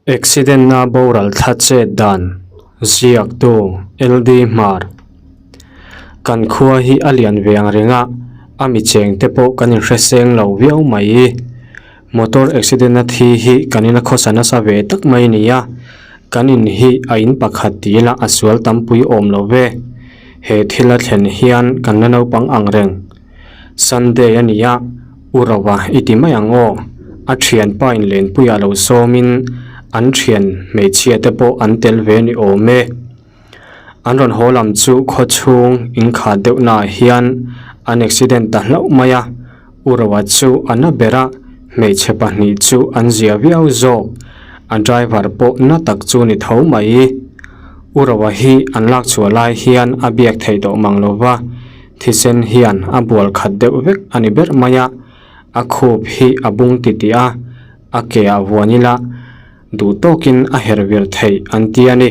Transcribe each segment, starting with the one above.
Accident na boral thla chet dan ziaktu LD Hmar. Kan khua hi a lian ve ang reng a, a mi cheng te pawh kan inhre seng lo viau mai. Motor accident na thi hi kan in a khawsa nasa ve tak mai ni a, kan in hi a in pakhat ti ila a sual tampui awm lo ve. He thil a thlen hian kan la naupang ang reng. Sunday a ni a, U Rova i ti mai ang aw. A thianpa in lenpuiah lo sawmin an thian hmeichhia te pawh an tel ve ni awm e. An rawn haw lam chu khaw chhung inkhat deuh naah hian an accident ta hlauh mai a, U Rova chu a na ber a, hmeichhe pahnih chu an zia viau zawk. A driver pawh na tak chu ni tho mai. U Rova hi an lak chhuah lai hian a biak theih tawh mang lo va. Thisen hian a bual khat deuh vek a ni ber mai a, a khup hi a bung titih a, a ke ah vuan ila duh tawkin a herh vir theih an ti a ni.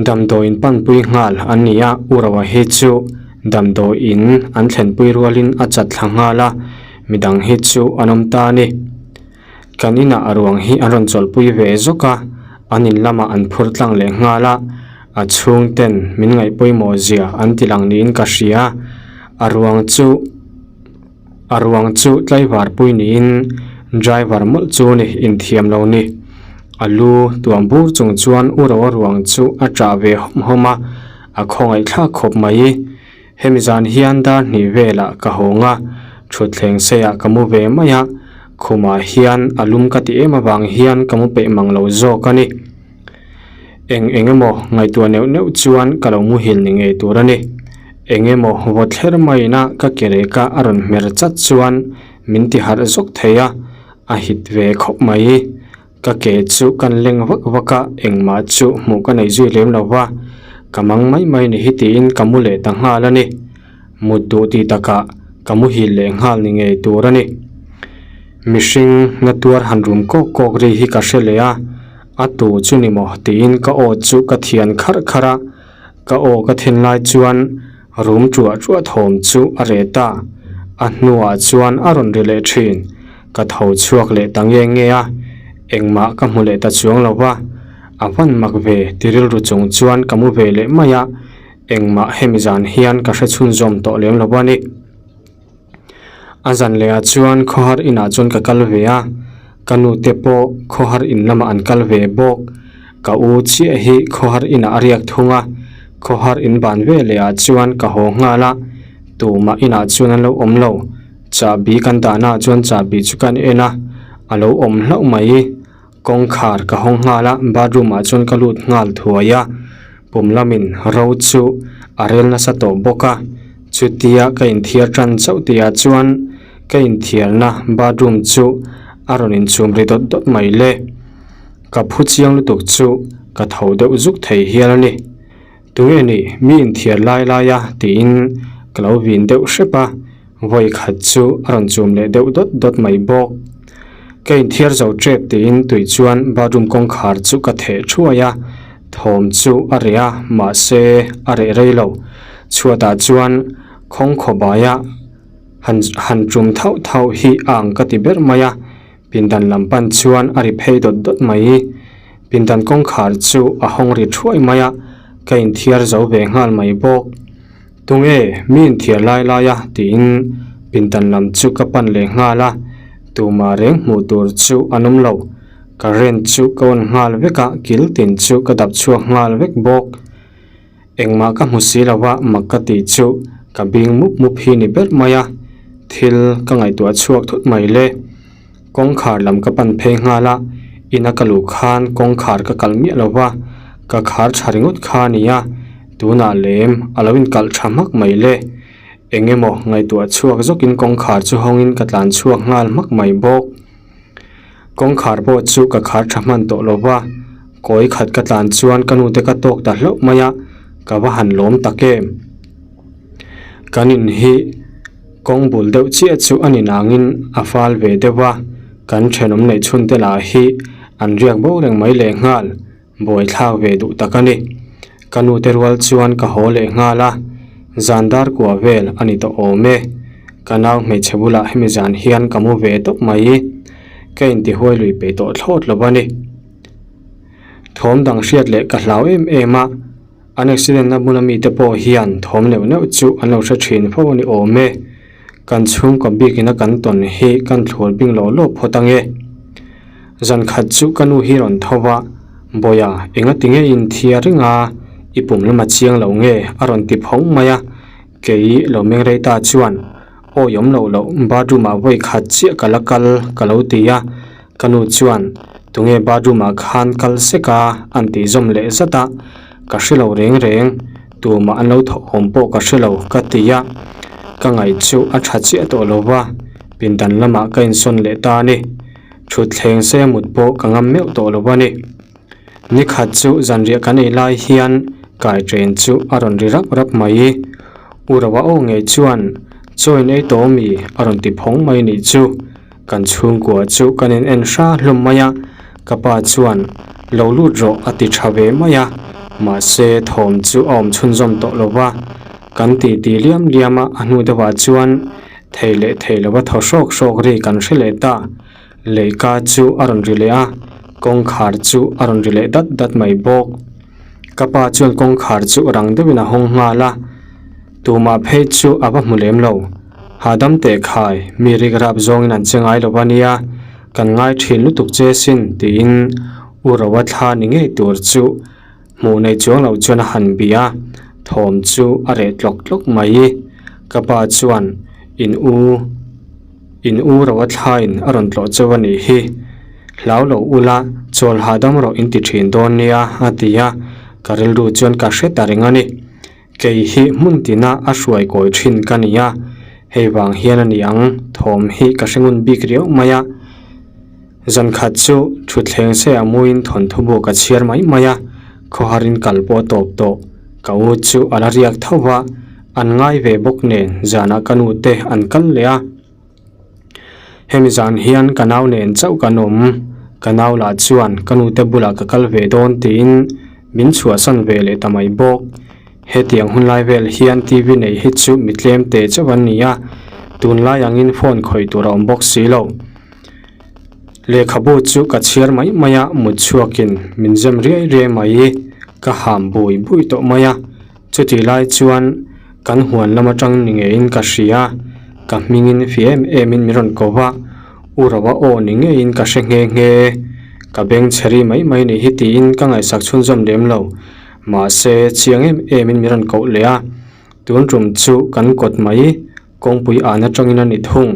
Damdawiin panpui nghal an ni a, U Roa hi chu damdawiin an thlenpui rualin a chat thla nghal a, midang hi chu an awm ta a ni. Kan inah a ruang hi an rawn chawlhpui ve zawk a, an in lamah an phur tlang leh nghal a, a chhungten min ngaih pawimawh zia an ti lang niin ka hria. A ruang chu a ruang chu tlaivar pui niin driver mawlh chu ni inthiam lo ni. A lu tuam bur chung chuan u ro a ruang chu a chah ve hawm hawm a, a khawngaih thlak khawp mai. Hemi zan hian dar hnih velah ka hawng a, thutthleng seiah ka mu ve mai a, khumah hian a lum ka ti em avang hian ka mu peih mang lo zawk a ni. Eng eng emaw ngaihtuah neuh neuh chuan ka lo muhil ni ngei tur a ni. Eng emaw vawt thler maiin a ka ke reka a rawn hmer chat chuan min ti harh zawk thei a, a hit ve khawp mai. Ka ke chu kan leng vak vak a, engmah chu hmuh ka nei zui lem lo va, ka mang mai mai ni hi tiin ka mu leh ta nghal a ni. Mut duh tih takah ka muhil leh nghal ni ngei tur a ni. Mihring na tuar han rum kawk kawk ri hi ka hre leh a, a tu chu ni maw tiin ka aw chu ka thian kharh kharh a, ka aw ka then lai chuan rum ṭuah ṭuah thawm chu a reh ta, a hnuah chuan a rawn ri leh ṭhin. Ka tho chhuak leh ta nge nge a, engmah ka hmu leh ta chuang lo va, a van mak ve ti rilru chung chuan ka mu ve leh mai a, engmah hemi zan hian ka hre chhunzawm tawh lem lo a ni. A zan leh ah chuan khawhar inah chuan ka kal ve a, ka nu te pawh khawhar in lamah an kal ve bawk, ka u chiah hi khawhar inah a riak thung a, khawhar in ban ve leh ah chuan ka haw nghal a, tumah inah chuan an lo awm lo. Chahbi kan dahnaah chuan chahbi chu kan en a, a lo awm hlauh mai. Kawngkhar ka hawng nghal a, bathroom ah chuan ka lut nghal thuai a, pum lamin ro chu a rel nasa tawh bawk a. Chutia ka inthiar tan chauh tihah chuan ka inthiarna bathroom chu a rawn inchhum ri dawt dawt mai le. Ka phu chiang lutuk chu ka tho deuh zuk thei hial a ni. Tunge ni mi inthiar lai lai a tiin ka lo vin deuh hrep a, vawi khat chu a rawn chum leh deuh dawt dawt mai bawk. Ka inthiar zo tep tiin tui chuan bathroom kawngkhar chu ka theh thuai a, thawm chu a reh a mahse a reh rei lo. Chhuatah chuan khawngkhaw baia han han tum thauh thauh hi a ang ka ti ber mai a. Pindan lam pan chuan a ri phei dawt dawt mai. Pindan kawngkhar chu a hawng ri thuai mai a, ka inthiar zo ve nghal mai bawk. Tunge mi inthiar lai lai a tiin pindan lam chu ka pan leh nghal a, tumah reng hmuh tur chu an awm lo. Current chu ka on nghal vek a, kil tin chu ka dap chhuak nghal vek bawk. Engmah ka hmu si lo a, mak ka tih chu ka bing mup mup hi ni ber mai a, thil ka ngaihtuah chhuak thut mai le. Kawngkhar lam ka pan phei nghal a, ina ka luh khan kawngkhar ka kalh miah lo va, ka khar tha ringawt kha a ni a, tunah lem a lo inkalh tha hmak mai le. Eng emaw ngaihtuah chhuak zawkin kawngkhar chu hawngin ka tlan chhuak nghal hmak mai bawk. Kawngkhar pawh chu ka khar tha hman tawh lo va, kawi khat ka tlan chuan ka nute ka tawk ta hlauh mai a, ka va han lawm tak em. Kan in hi kawng bul deuh chiah chu a ni nangin a fal ve deuh a, kan thenawm neih chhun te lah hi an riak bo reng mai leh nghal, buaithlak ve duh tak a ni. Ka nute rual chuan ka haw leh nghal a, zan dar kua vel a ni tawh awm e. Ka nau hmeichhe bulah hemi zan hian ka mu ve tawp mai. Ka intihuai lui peih tawh thlawt lo a ni. Thawm dang hriat leh ka hlau em em a, an accident na hmuna mite pawh hian thawm neuh neuh chu an lo hre thin fo a ni awm e. Kan chhungkaw bikin a kan tawn hi kan thlur bing law law phawt ange. Zan khat chu ka nu hi rawn tho va, Bawia, enga ti nge in thia ring a, i pum lama chiang lo nge? a rawn ti phawng mai a, kei lo meng rei ta chuan Awi awm loh loh, bathroom ah vawi khat chiah ka la kal ka lo ti a, ka nu chuan tunge bathroom ah khan kal sek a an tih zawm leh zat a, ka hre lo reng reng, tumah an lo thawh awm pawh ka hre lo ka ti a, ka ngaih chu a tha chiah tawh lo va, pindan lamah ka insawn leh ta a ni, thutthleng se mut pawh ka ngam meuh tawh lo a ni. Ni khat chu zanriah kan ei lai hian kai train chu a rawn ri rap rap mai. U Roa aw ngei chuan chaw in ei tawh mi a rawn ti phawng mai nih chu. Kan chhungkua chu kan in en hra hlawm mai a, ka pa chuan lo lut rawh a ti tha ve mai a, mahse thawm chu a awm chhunzawm tawh lo va. Kan ti ti liam liam a, a hnu deuhah chuan thei leh thei lova thaw hrawk hrawk ri kan hre leh ta. Leika chu a rawn ri leh a, kawngkhar chu a rawn ri leh dat dat mai bawk. Ka pa chuan kawngkhar chu rang deuhin a hawng nghal a, tumah phei chu a va hmu lem lo. Hahdam teh khai, mi rik rap zawngin an che ngai lo a nia, kan ngai thin lutuk che sin tiin U Roa thla ni ngei tur chu hmuh nei chuang lo chuan a han bia a, thawm chu a reh tlawk tlawk mai. Ka pa chuan in u. In u ro a thlain a rawn tlawh cheu a nih hi. Hlau lo ula, chawl hahdam rawh in ti thin dawn nia, a ti a, ka rilru chuan ka hre ta reng a ni. Kei hi hmun tina a hruai kawi thin ka ni a, hei vang hian a ni ang, thawm hi ka hre ngun bik riau mai a. Zan khat chu thutthleng se a muin thawnthu bu ka chhiar mai mai a, khawharin kal pawh a tawp tawh. Ka u chu a la riak tho va. An ngai ve bawk nen zanah ka nu te an kal leh a. Hemi zan hian ka nau nen chauh kan awm. Ka nau lah chuan ka nu te bulah ka kal ve dawn tiin min chhuahsan ve leh ta mai bawk. Hetiang hun lai vel hian TV nei hi chu mi tlem te chauh an ni a, tunlai angin phone khawih tur a awm bawk si lo. Lehkhabu chu ka chhiar mai mai a, mut chhuakin min zem riai riai mai. Ka ham bui bui tawh mai a. Chutih lai chuan kan huan lam atang ni ngeiin ka hria, ka hmingin fi em emin min rawn ko va, U Roa aw ni ngeiin ka hre nghe nghe. Ka beng chhe ri mai mai nih hi tiin ka ngaihsak chhunzawm lem lo. Mahse, chiang em emin min rawn koh leh a, tun tum chu kan kawt mai kawngpui an atangin a ni thung.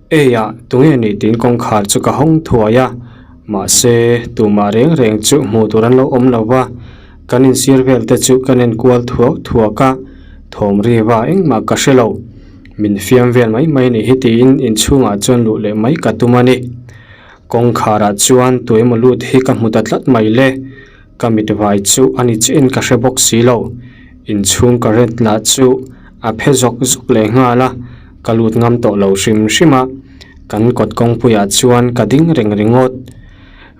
Eiah, tunge nih tiin kawngkhar chu ka hawng thuai a, mahse, tumah reng reng chu hmuh tur an lo awm lo va, kan insir vel te chu ka nen kual thuak thuak a, thawm ri va engmah ka hre lo. Min fiam vel mai mai nih hi tiin inchhungah chuan luh leh mai ka tum a ni. Kawngkharah chuan tuemaw lut hi ka hmu ta tlat mai le. Ka mit vai chu a ni chiahin ka hre bawk si lo. Inchhung current lah chu a phe zawk zawk leh nghal a, ka lut ngam tawh lo hrim hrim a. Kan kawt kawngpuiah chuan ka ding reng ringawt.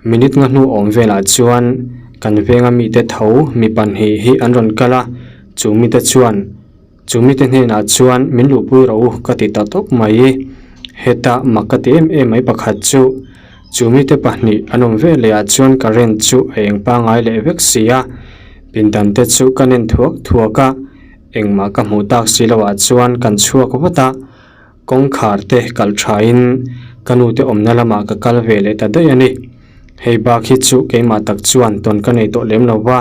Minute nga hnu awm velah chuan kan venga mite tho mi pahnih hi an rawn kal a, chu mite chuan Chu mite hnenah chuan min luhpui rawh u ka ti ta tawp mai. Heta mak ka ti em em mai pakhat chu, chu mite pahnih an awm ve leh ah chuan current chu a eng pangai leh vek si a, pindan te chu ka nen thuak thuak a, engmah ka hmuh tak si lo ah chuan kan chhuak vat a, kawngkhar te kalh tha in ka nu te awmna lamah ka kal ve leh ta daih a ni. Hei bak hi chu keimah tak chuan tawn ka nei tawh lem lo va,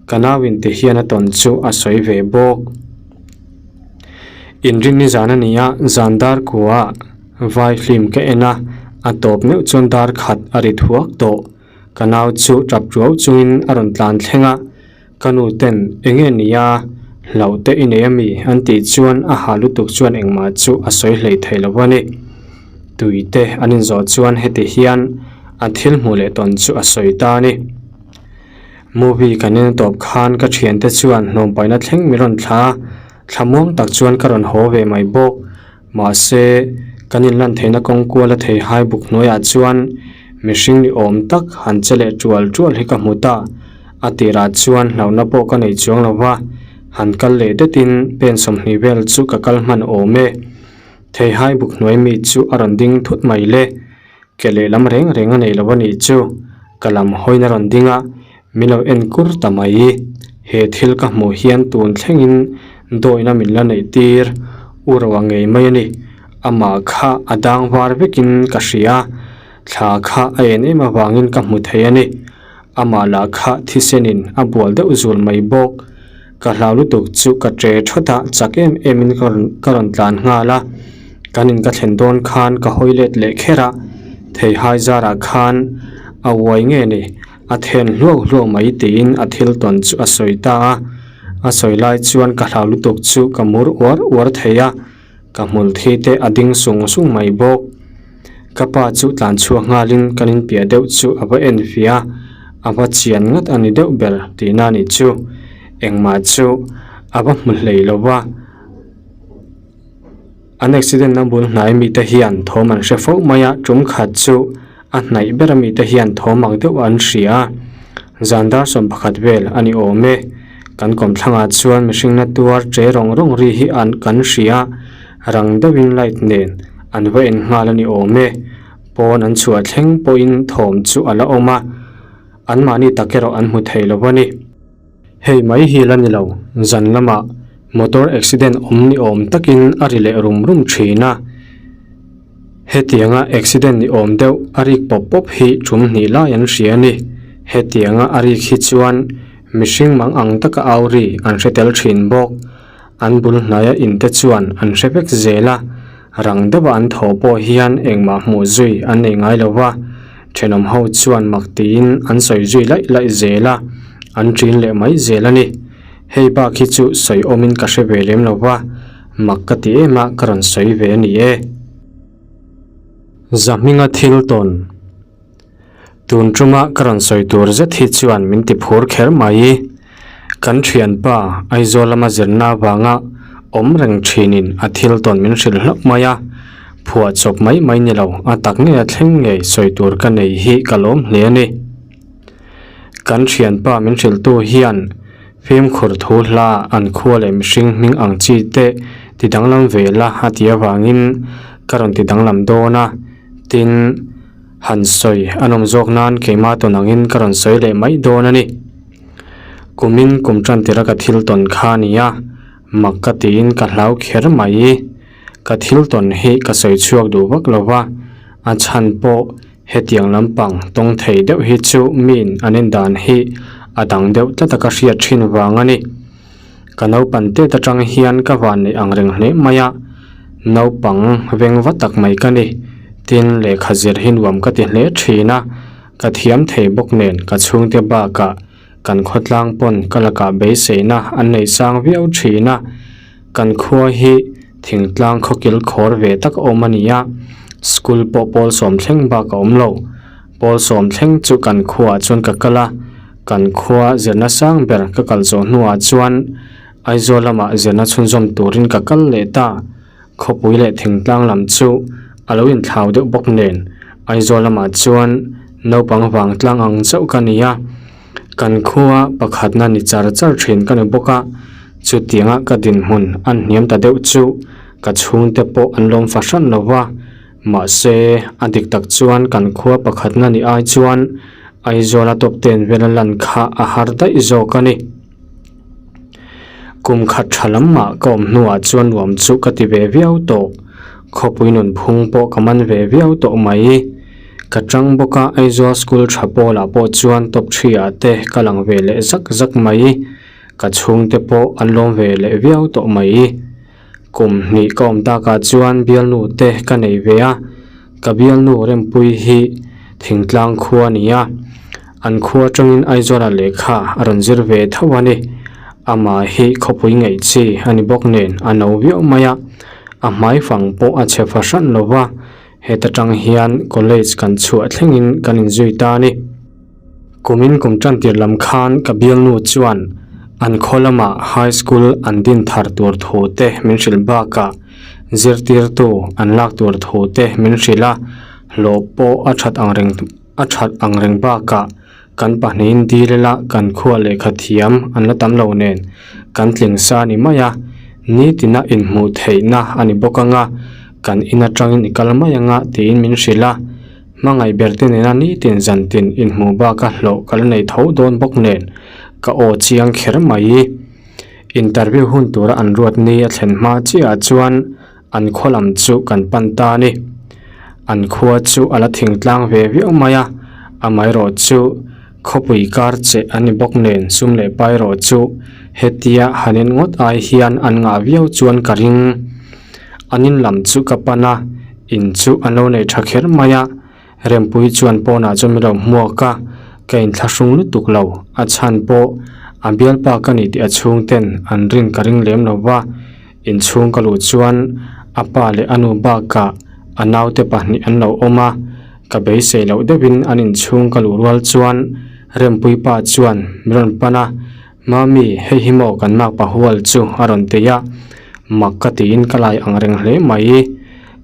ka nau in ti hian a tawn chu a sawi ve bawk. Inrin ni zan a ni a, zan dar kuah vai film ka en a, a tawp meuh chuan dar khat a ri thuak tawh. Ka nau chu tap ruau chungin a rawn tlan thleng a, ka nu ten eng nge ni a, hlauh te i nei ami an tih chuan a ha lutuk chuan engmah chu a sawi hlei thei lo a ni. Tui te an inzawh chuan heti hian a thil hmuh leh tawn chu a sawi ta a ni. Movie kan en tawp khan ka thiante chuan hnawmpaina thleng min rawn thla a, thlamuang tak chuan ka rawn haw ve mai bawk. Mahse, kan inlan theihna kawng kual a thei hai buk hnuaiah chuan mihring ni awm tak han che leh tual tual hi ka hmu ta. A tirah chuan hlauhna pawh ka nei chuang lo va, han kal leh detin pen 20 vel chu ka kal hman awm e. Theihai buk hnuai mi chu a rawn ding thut mai le. Ke lehlam reng reng a nei lo a nih chu. Ka lam hawiin a rawn ding a. Min lo en kur ta mai. He thil ka hmuh hian tun thlengin dawina min la neih tir u ro a ngei mai a ni. Amah kha a dang var vekin ka hria. Thla kha a en em avangin ka hmu thei a ni. Amah lah kha thisenin a bual deuh zul mai bawk. Ka hlau lutuk chu ka ṭe ṭhawt a, chak em emin ka rawn ka rawn tlan nghal a. Kan in ka thlen dawn khan ka hawi let leh kher a, theihai zarah khan a uai nge ni, a then hluau hluau mai tiin a thil tawn chu a sawi ta a. A sawi lai chuan ka hlau lutuk chu ka mur uar uar thei a, ka hmul thi te a ding sung sung mai bawk. Ka pa chu tlan chhuak nghalin kan inpiah deuh chu a va en fia a, a va chian ngat a ni deuh ber tihna a nih chu. Engmah chu a va hmu hlei lo va, an accident na bul hnai mite hian thawm an hre fo mai a, tum khat chu a hnaih ber a mite hian thawm mak deuh an hria a, zan dar 11 vel a ni awm e. Kan kawmthlangah chuan mihring na tuar che rawng rawng ri hi an kan hria a, rang deuhin light nen an va en nghal a ni awm e. Pawn an chhuah thleng pawhin thawm chu a la awm a, anmahni tak erawh an hmu thei lo a ni. Hei mai hi la ni lo, zan lamah motor accident awm ni awm takin a ri leh rum rum thin a. Hetianga accident ni awm deuh a rik pawp pawp hi tum hnih lai an hria a ni. Hetianga a rik hi chuan mihring mang ang taka au ri an hre tel thin bawk. An bul hnaia in te chuan an hre vek zel a, rang deuha an thaw pawh hian engmah hmuh zui an nei ngai lo va, thenawm ho chuan mak tiin an sawi zui laih laih zel a, an ṭin leh mai zel a ni. Hei bak hi chu sawi awmin ka hre ve lem lo va, mak ka ti em a ka rawn sawi ve a ni e. Zahminga thil tawn. Tun tuma ka rawn sawi tur zet hi chuan min ti phur kher mai. Kan thianpa Aizawl lama zirna avanga awm reng thinin a thil tawn min hrilh hlauh mai a, phuah chawp mai mai ni lo a tak ngei a thleng ngei sawi tur ka nei hi ka lawm hle a ni. Kan thianpa min hrilhtu hian fimkhur thu hla an khua leh mihring hming ang chi te ti danglam ve la a ti avangin ka rawn ti danglam dawn a, tin, Han sawi a nawm zawk nan keimah tawn angin ka rawn sawi leh mai dawn a ni. Kumin kum tan tira ka thil tawn kha a ni a, mak ka tiin ka hlau kher mai. Ka thil tawn hi ka sawi chhuak duh vak lo va, a chhan pawh hetiang lampang tawng thei deuh hi chu miin an en dan hi a dang deuh tlat a ka hriat thin vang a ni. Ka naupan tet atang hian ka van neih ang reng hle mai a, naupang veng va tak mai ka ni. Tin, lehkha zir hi nuam ka ti hle thin a, ka thiam thei bawk nen ka chhungte bakah kan khawtlang pawn ka lakah beiseina an nei sang viau thin a. Kan khua hi thingtlang khawkil khawr ve tak a awm a ni a, school pawh pawl sawm thleng bak a awm lo. Pawl sawm thleng chu kan khuaah chuan ka kal a, kan khua zirna sang ber ka kal zawh hnuah chuan Aizawl lamah zirna chhunzawm turin ka kal leh ta. Khawpui leh thingtlang lam chu a lo inthlau deuh bawk nen Aizawl lamah chuan naupang vangtlang ang chauh ka ni a, kan khua pakhatna ni char char thin ka ni bawk a, chutianga ka dinhmun an hniam ta deuh chu ka chhungte pawh an lawm fahran lo va. Mahse, a dik tak chuan kan khua pakhatna ni ai chuan Aizawla top ten vela lan kha a har daih zawk a ni. Kum khat tha lam mah ka awm hnuah chuan nuam chu ka ti ve viau tawh. Khawpui nunphung pawh ka man ve viau tawh mai. Ka tang bawk a, Aizawl school tha pawlah pawh chuan top three ah te ka lang ve leh zak zak mai. Ka chhungte pawh an lawm ve leh viau tawh mai. Kum hnih ka awm takah chuan bialnu te ka nei ve a, ka bialnu Rempuii hi thingtlang khua a ni a, an khua atangin Aizawla lehkha a rawn zir ve tho a ni. Amah hi khawpui ngaih chi a ni bawk nen a no viau mai a, a hmaifang pawh a chhe fahran lo va, heta tang hian college kan chhuah thlengin kan inzui ta a ni. Kumin kum tantir lam khan ka bialnu chuan an khaw lamah high school an din thar tur thu te min hrilh bakah zirtirtu an lak tur thu te min hrilh a, hlawh pawh a that ang reng a that ang reng bakah kan pahnihin dil ila kan khua lehkha thiam an la tam lo nen kan tling sa a ni mai a, nitina inhmuh theihna a ni bawk anga kan in atangin i kal mai anga tiin min hrilh a. Hmangaih ber te nena nitin zantin inhmuh baka hlawh ka la nei tho dawn bawk nen ka aw chiang kher mai. Interview hun tura an ruat ni a thlen hma chiahah chuan an khaw lam chu kan pan ta a ni. An khua chu a la thingtlang ve viau mai a, amaherawh chu khawpui kar che a ni bawk nen sum leh pai erawh chu hetia han en ngawt ai hian an ngah viau chuan ka ring. An in lam chu ka pan a, in chu an lo nei tha kher mai a, Rempui chuan pawnah chuan min lo hmuak a, ka inthlahrung lutuk lo, a chhan pawh a bialpa ka ni tih a chhungten an rin ka ring lem lo va, inchhung ka luh chuan a pa leh a nu bakah a naute pahnih an lo awm a, ka beisei loh deuhin an inchhung ka luh rual chuan Rempui pa chuan min rawn pan a, Mami, hei hi maw kan makpa hual chu a rawn ti a, mak ka tiin ka lai ang reng hle mai,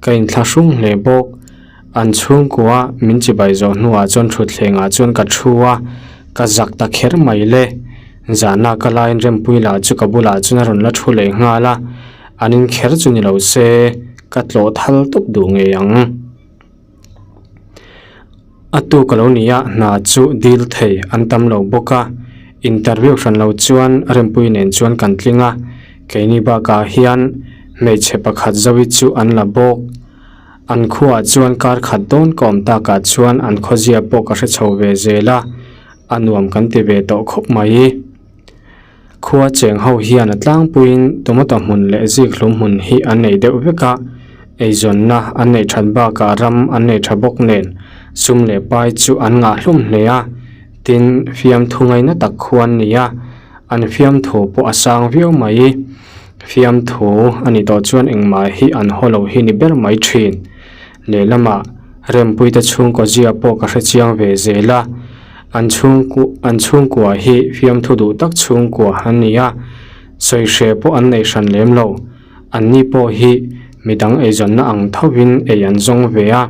ka inthlahrung hle bawk. An chhungkua min chibai zawh hnuah chuan thutthlengah chuan ka thu a, ka zak ta kher mai le. Zahna ka laiin Rempui lah chu ka bulah chuan a rawn la thu leh nghal a, an inkher chu ni lo se ka tlawh thal tawp duh ngei ang. A tuk a lo ni a, hna chu dil thei an tam lo bawk a, interview hran lo chuan Rempui nen chuan kan tling a, keini bakah hian hmeichhe pakhat Zoe chu an la bawk. An khuaah chuan kar khat dawn ka awm takah chuan an khawzia pawh ka hre chho ve zel a, a nuam kan ti ve tawh khawp mai. Khua cheng ho hian a tlangpuiin tomato hmun leh zik hlum hmun hi an nei deuh vek a, eizawnna an neih that bakah ram an nei tha bawk nen sum leh pai chu an ngah hlum hle a, tin fiamthu ngaina tak khu an ni a, an fiamthu pawh a sang viau mai. Fiamthu a nih tawh chuan engmah hi an haw lo hi ni ber mai thin. Lehlamah Rempuite chhungkaw zia pawh ka hre chiang ve zel a, an chhungku an chhungkua hi fiamthu duh tak chhungkua an ni a, sawi hre pawh an nei hran lem lo. Anni pawh hi midang eizawnna ang thovin ei an zawng ve a,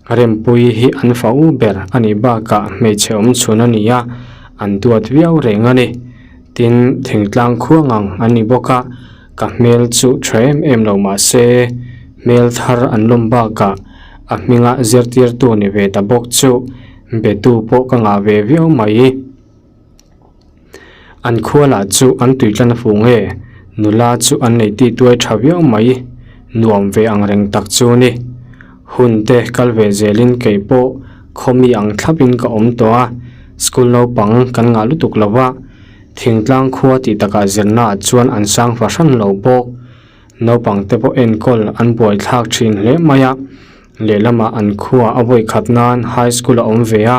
Rempuii hi an fa u ber a nih bakah hmeichhe awm chhun a ni a, an duat viau reng a ni. Tin, thingtlang khuang ang an ni bawk a, ka hmel chu tha em em lo mah se, hmel thar an lawm bakah a hminga zirtirtu ni ve ta bawk chu betu pawh ka ngah ve viau mai. An khua lah chu an tui tlan a fuh nge, nula chu an nei tih tuai tha viau mai, nuam ve ang reng tak chu ni. Hun te kal ve zelin kei pawh khawmi ang thlapin ka awm tawh a, school naupang kan ngah lutuk lo va, thingtlang khua tih takah zirna ah chuan an sang fahran lo bawk. Naupang te pawh enkawl an buaithlak thin hle mai a, lehlamah an khua a vawi khat nan high school a awm ve a,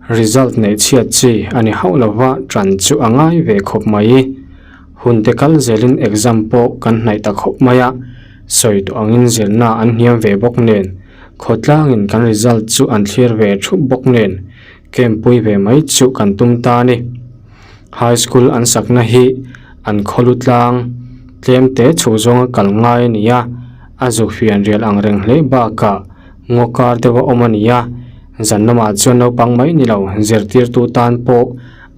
result neih chhiat chi a ni hauh lo va, ṭan chu a ngai ve khawp mai. Hun te kal zelin exam pawh kan hnaih ta khawp mai a, sawi tawh angin zirna an hniam ve bawk nen, khawtlangin kan result chu an thlir ve thup bawk nen, camp pui ve mai chu kan tum ta a ni. High school an sakna hi an khawlu tlang tlem te chhuk zawnga kal ngai a ni a, a zuk fian rial ang reng hle bakah ngaw kar deuh a awm a ni a, zan lamah chuan naupang mai ni lo zirtirtu tan pawh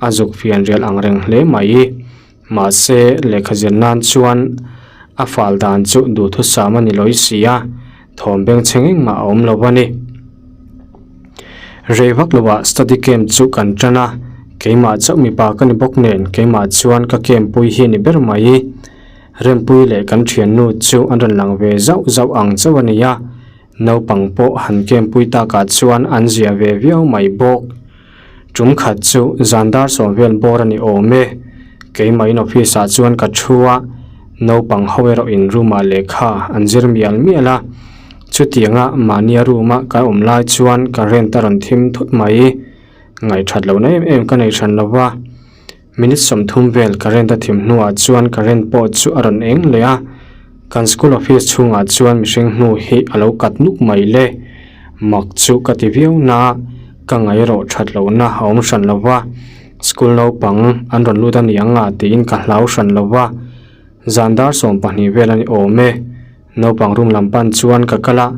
a zuk fian rial ang reng hle mai. Mahse lehkha zir nan chuan a fal dan chu duhthusam a ni lawi si a, thawm bengchheng engmah a awm lo a ni. Rei vak lovah study camp chu kan tan a, keimah chauh mipa ka ni bawk nen keimah chuan ka camp pui hi a ni ber mai. Rempui leh kan thiannu chu an rawn lang ve zauh zauh ang chauh a ni a, naupang pawh han camp pui takah chuan an zia ve viau mai bawk. Tum khat chu zan dar sawm vel bawr a ni awm e, keimahin office ah chuan ka thu a, naupang ho erawh in room ah lehkha an zir mial mial a, chutianga mahnia room a ka awm lai chuan current a rawn thim thut mai, ngaihthat lohna em em ka nei hran lo va, minute 30 vel current a thim hnuah chuan current pawh chu a rawn eng leh a, kan school office chhungah chuan mihring hnu hi a lo kat nuk mai le. Mak chu ka ti viau na, ka ngaihrawh that lohna a awm hran lo va, school naupang an rawn lut a ni ang a tiin ka hlau hran lo va, zan dar 12 vel a ni awm e. Naupang room lam pan chuan ka kal a,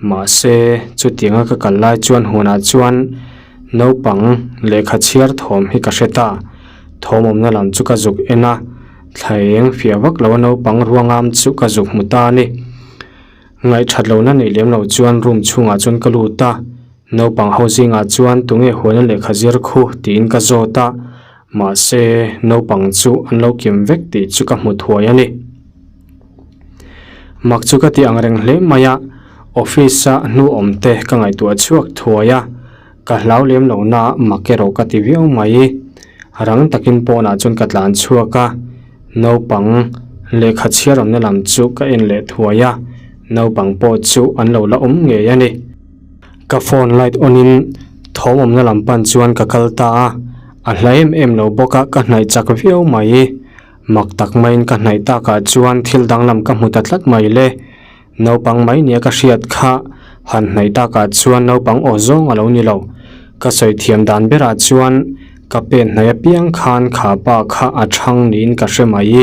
mahse chutianga ka kal lai chuan hunah chuan naupang lehkha chhiar thawm hi ka hre ta, thawm awmna lam chu ka zuk en a, thla eng fiah vak lo a naupang ruangam chu ka zuk hmu ta a ni. Ngaihthat lohna neih lem loh chuan room chhungah chuan ka lut a. Naupang ho zingah chuan tunge huana lehkha zir khu tiin ka zawt a, mahse naupang chu an lo kim vek tih chu ka hmu thuai a ni. Mak chu ka ti ang reng hle mai a, office a hnu awm te ka ngaihtuah chhuak thuai a, ka hlau lem lo na mak erawh ka ti viau mai. Rang takin pawnah chuan ka tlan chhuak a, naupang lehkha chhiar awmna lam chu ka en leh thuai a, naupang pawh chu an lo la awm ngei a ni. Ka phone light on in thawm awmna lam pan chuan ka kal ta a, a hla em em lo bawk a ka hnaih chak viau mai. Mak tak maiin ka hnaih takah chuan thil danglam ka hmu ta tlat mai le. Naupang mai nia ka hriat kha han hnaih takah chuan naupang aw zawng a lo ni lo. Ka sawi thiam dan berah chuan ka pen hnaih apiang khan kha pa kha a thang niin ka hre mai.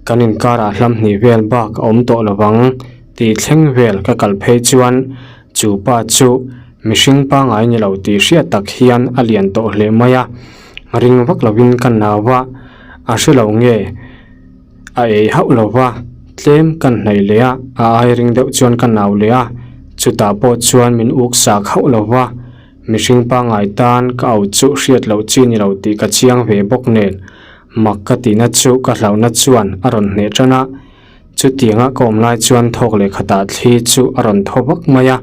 Kan inkarah hlam hnih vel bak a awm tawh lovang tih thleng vel ka kal phei chuan chu pa chu mihring pangngai ni lo tih hriat tak hian a lian tawh hle mai a. Ring vak lovin ka nau a, a hre lo nge a ei hauh lo va, tlem kan hnaih leh a, a ai ring deuh chuan ka nau leh a, chutah pawh chuan min uk sak hauh lo va, mihring pangngai tan ka au chu hriat loh chi ni lo tih ka chiang ve bawk nen, mak ka tihna chu ka hlauhna chuan a rawn hneh tan a, chutianga ka awm lai chuan thawk leh khatah thli chu a rawn thaw vak mai a,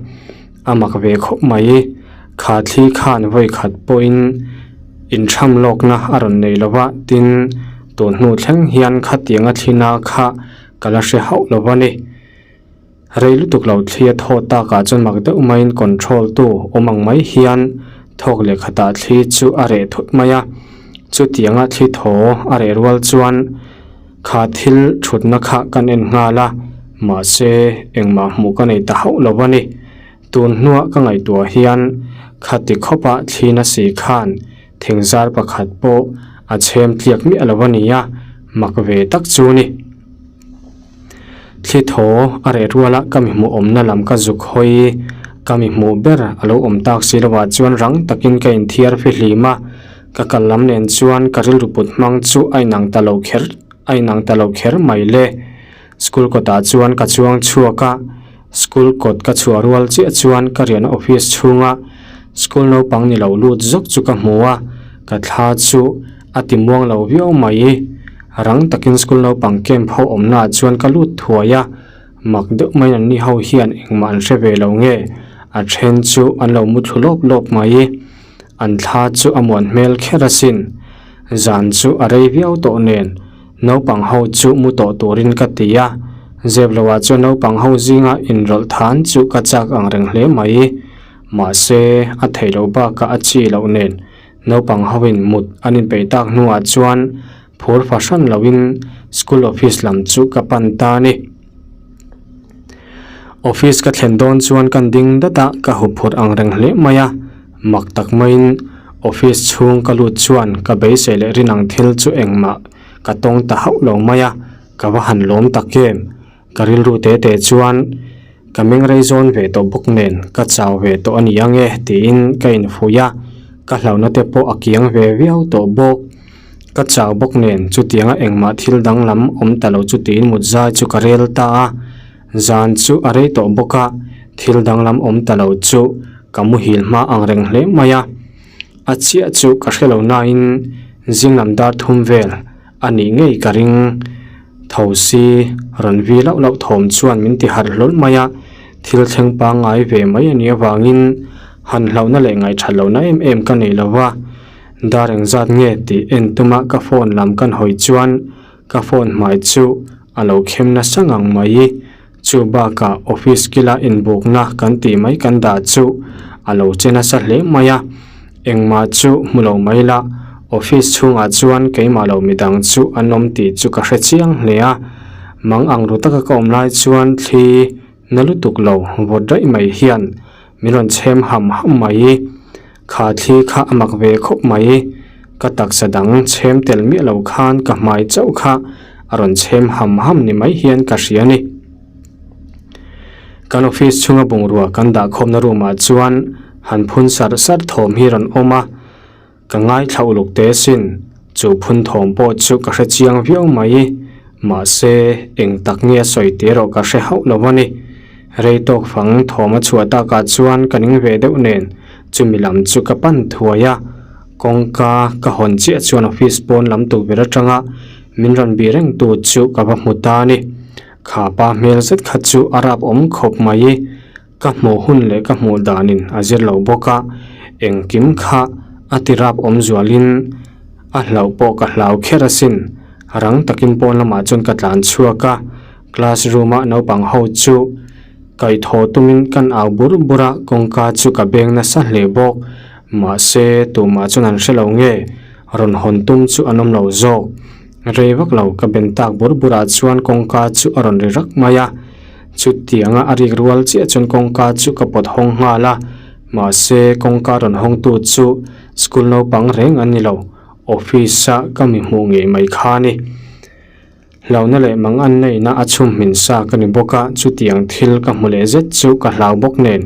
a mak ve khawp mai, kha thli khan vawi khat pawhin intham lawkna a rawn nei lo va, tin tun hnu thleng hian khatianga thlina kha ka la hre hauh lo va ni. Rei lutuk lo thli a thaw takah chuan mak deuh maiin control tu awm ang mai hian thawk leh khatah thli chu a reh thut mai a, chutianga thli thaw a reh rual chuan kha thil thutna kha kan en nghal a, mahse engmah hmuh ka nei ta hauh lo a ni. Tun hnuah ka ngaihtuah hian khati khawpa thli nasi khan thingzar pakhat pawh a chhem tliak miah lo a ni a, mak ve tak chu ni. Thli thaw a reh ruala ka mi hmuh awmna lam ka zuk hawi, ka mi hmuh ber a lo awm tak si lovah chuan rang takin ka inthiar fihlim a, ka kal lam nen chuan ka rilru put hmang chu a inang ta lo kher a inang ta lo kher mai le. School kawtah chuan ka chuang chhuak a, school kawt ka chhuah rual chiah chuan ka riahna office chhunga school naupang ni lo lut zawk chu ka hmu a, ka thla chu a ti muang lo viau mai. Rang takin school naupang camp ho awmna ah chuan ka lut thuai a, mak deuh mai an ni ho hian engmah an hre ve lo nge, a then chu an lo mu thlu lawp lawp mai. An thla chu a muan hmel kher asin. Zan chu a rei viau tawh nen naupang ho chu mu tawh turin ka ti a, zep lo ah chuan naupang ho zinga inrawlh than chu ka chak ang reng hle mai. Mahse a theih loh bakah a chi loh nen Naupang hoin mut an inpeih tak hnuah chuan phur fahran loin school office lam chu ka pan ta a ni. Office ka thlen dawn chuan kan ding dat a, ka huphurh ang reng hle mai a, mak tak maiin office chhung ka lut chuan ka beisei leh rin ang thil chu engmah ka tawng ta hauh lo mai a, ka va han lawm tak em. Ka rilru te te chuan ka meng rei zawn ve tawh bawk nen ka chau ve tawh a ni ang e tiin ka infuih a, ka hlauhna te pawh a kiang ve viau tawh bawk. Ka chau bawk nen chutianga engmah thil danglam awm ta lo chu tiin mut zai chu ka rel ta a, zan chu a rei tawh bawk a, thil danglam awm ta lo chu ka muhil hma ang reng hle mai a. A chiah chu ka hre lo nain zinglam dar thum vel A nih ngei ka ring. Tho si, rawn vi lauh lauh thawm chuan min ti harh hlawl mai a, thil thleng pangngai ve mai a nih avangin han hlauhna leh ngaihthat lohna em em ka nei lo va. Dar engzat nge tih en tuma ka phone lam kan hawi chuan ka phone hmai chu a lo khem nasa ngang mai. Chu bakah office kila inbukna kan tih mai kan dah chu a lo che nasa hle mai a, engmah chu hmu lo mai la, office chhungah chuan keimah lo midang chu an awm tih chu ka hre chiang hle a, mang ang ru taka ka awm lai chuan thli na lutuk lo vawt raih mai hian min rawn chhem ham ham mai. Kha thli kha a mak ve khawp mai. Ka taksa dang chhem tel miah lo khan ka hmai chauh kha a rawn chhem ham ham ni mai hian ka hria a ni. Kan office chhunga bungrua kan dah khawmna room ah chuan han phun sar sar thawm hi rawn awm a, ka ngaithla uluk teh asin. Chu phun thawm pawh chu ka hre chiang viau mai. Mahse, eng tak nge a sawi tih erawh ka hre hauh lo a ni. Rei tawk fang thawm a chhuah takah chuan ka ning ve deuh nen chumi lam chu ka pan thuai a, kawngka ka hawn chiah chuan office pawn lam tukverh atanga min rawn bih reng tu chu ka va hmu ta a ni. Kha pa hmel zet kha chu a rap awm khawp mai. Ka hmuh hun leh ka hmuh danin a zir lo bawk a, engkim kha a ti rap awm zualin a hlauh pawh ka hlau kher asin. Rang takin pawn lamah chuan ka tlan chhuak a, class room a naupang ho chu kaihthawh tumin kan au bur bur a, kawngka chu ka beng nasa hle bawk. Mahse, tumah chuan an hre lo nge, rawn hawn tum chu an awm lo zawk. Rei vak lo ka ben tak bur burah chuan kawngka chu a rawn ri rak mai a. Chutianga a rik rual chiah chuan kawngka chu ka pawt hawng nghal a, mahse kawngka rawn hawngtu chu school naupang reng an ni lo, office a ka mi hmuh ngei mai kha a ni. Hlauhna leh mang an neihna a chhum hmin sa ka ni bawk a, chutiang thil ka hmu leh zet chu ka hlau bawk nen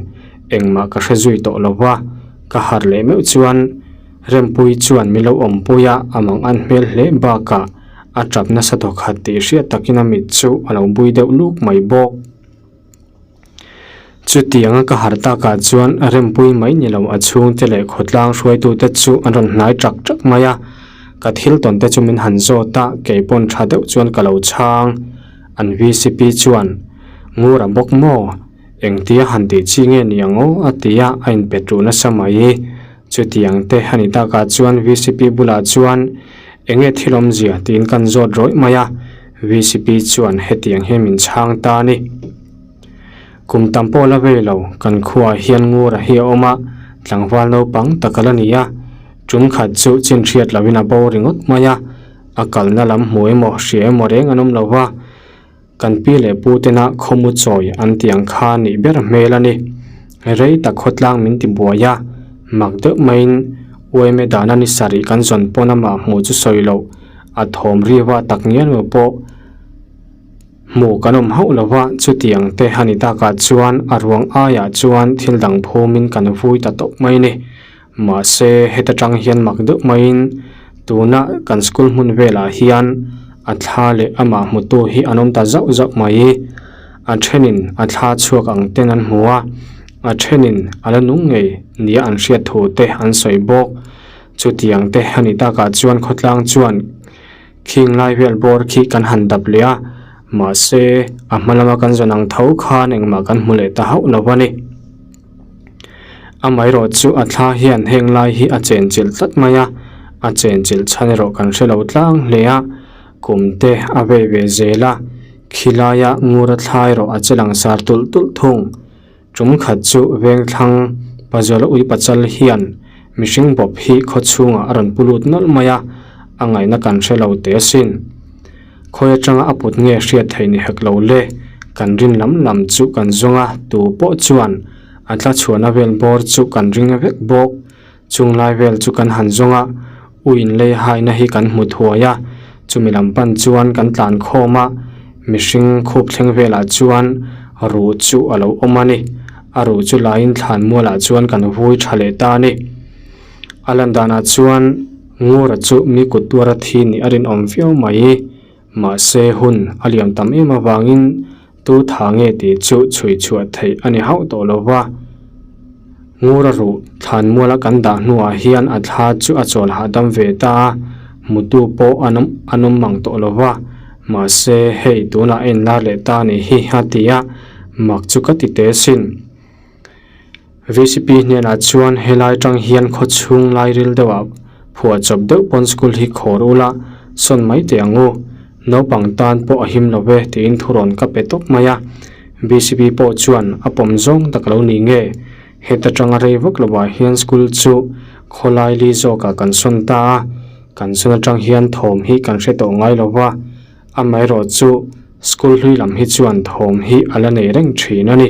engmah ka hre zui tawh lo va, ka harh leh meuh chuan Rempuii chuan min lo awmpui a, a mang an hmel hle bakah A tap nasa thawkhat tih hriat takin a mit chu a lo bui deuh luk mai bawk. Chutianga ka harh takah chuan a rempui mai ni lo a chhungte leh khawtlang hruaitute chu an rawn hnai ṭak ṭak mai a. Ka thil tawn te chu min han zawt a, kei pawn ṭha deuh chuan ka lo chhang. An VCP chuan, Ngur a bawk maw? Engtia han tih chi nge ni ang aw? a ti a, a inpet ruh nasa mai. Chutiang te a ni takah chuan VCP bulah chuan enge thil awmzia tiin kan zawt rawih mai a, VCP chuan hetiang hi min chhang ta a ni. Kum tam pawh la vei lo, kan khuaah hian ngur a hi a awm a, tlangval naupang tak a la ni a, tum khat chu chin hriat lohin a bo ringawt mai a, a kalna lam hmu emaw hria emaw reng an awm lo va, Kan pi leh pu tena khawmu chawi an tih ang kha nih ber hmel a ni. Rei tak khawtlang min ti buai a, mak deuh maiin uaime dana ni sarih kan zawn pawn amah hmuh chu sawi loh, a thawm riva tak ngial lo pawh hmuh kan awm hauh lo va, chutiang te a ni takah chuan a ruang aiah chuan thil dang phumin kan vui ta tawp mai a ni. Mahse, heta tang hian mak deuh maiin tuna kan school hmun velah hian a thla leh amah hmutu hi an awm ta zauh zauh mai. A thenin a thla chhuak ang ten an hmu a, a thenin a la nung ngei nia an hriat thu te an sawi bawk. Chutiang te a ni takah chuan khawtlang chuan khing lai vel bawr khi kan han dap leh a, mahse a hma lama kan zawn ang tho khan engmah kan hmu leh ta hauh lo a ni. Amaherawh chu a thla hian heng lai hi a chenchilh tlat mai a, a chenchilh chhan erawh kan hre lo tlang hle a, kum te a vei ve zel a, khilaia ngur a thla erawh a che langsar tulh tulh thung. Tum khat chu Vengthlang Pazuala ui pachal hian mihring bawp hi khaw chhungah a rawn pu lut nawlh mai a, a ngaihna kan hre lo teh asin. Khawi atanga a put nge hriat theih ni hek lo le, kan rin lam lam chu kan zawng a, tu pawh chuan a tla chhuahna vel bawr chu kan ring vek bawk. Chung lai vel chu kan han zawng a, u inlei haina hi kan hmu thuai a, chumi lam pan chuan kan tlan khawm a, mihring khup thleng velah chuan ruh chu a lo awm a ni. A ruh chu laiin thlan mualah chuan kan vui tha leh ta a ni. A lan danah chuan Ngura chu mi kut tuara thi nih a rinawm viau mai. Mahse hun a liam tam em avangin tu tha nge tih chu chhui chhuah theih a ni hauh tawh lo va. Ngura ruh thlan muala kan dah hnuah hian a thla chu a chawl hahdam ve ta a, hmutu pawh an awm an awm mang tawh lo va. Mahse hei tunah a inlar leh ta a nih hi a ti a, mak chu ka ti teh asin. VCP hnenah chuan helai tang hian khaw chhung lai ril deuhah phuah chawp deuh pawn school hi khawr ula sawn mai teh ang u. Naupang tan pawh a him lo ve tiin thurawn ka pe tawp mai a. VCP pawh chuan a pawm zawng tak lo ni nge. Heta tanga rei vak lovah hian school chu khawlai li zawkah kan sawn ta a, kan sawn atang hian thawm hi kan hre tawh ngai lo va, amaherawhchu school hlui lam hi chuan thawm hi a la nei reng thin a ni.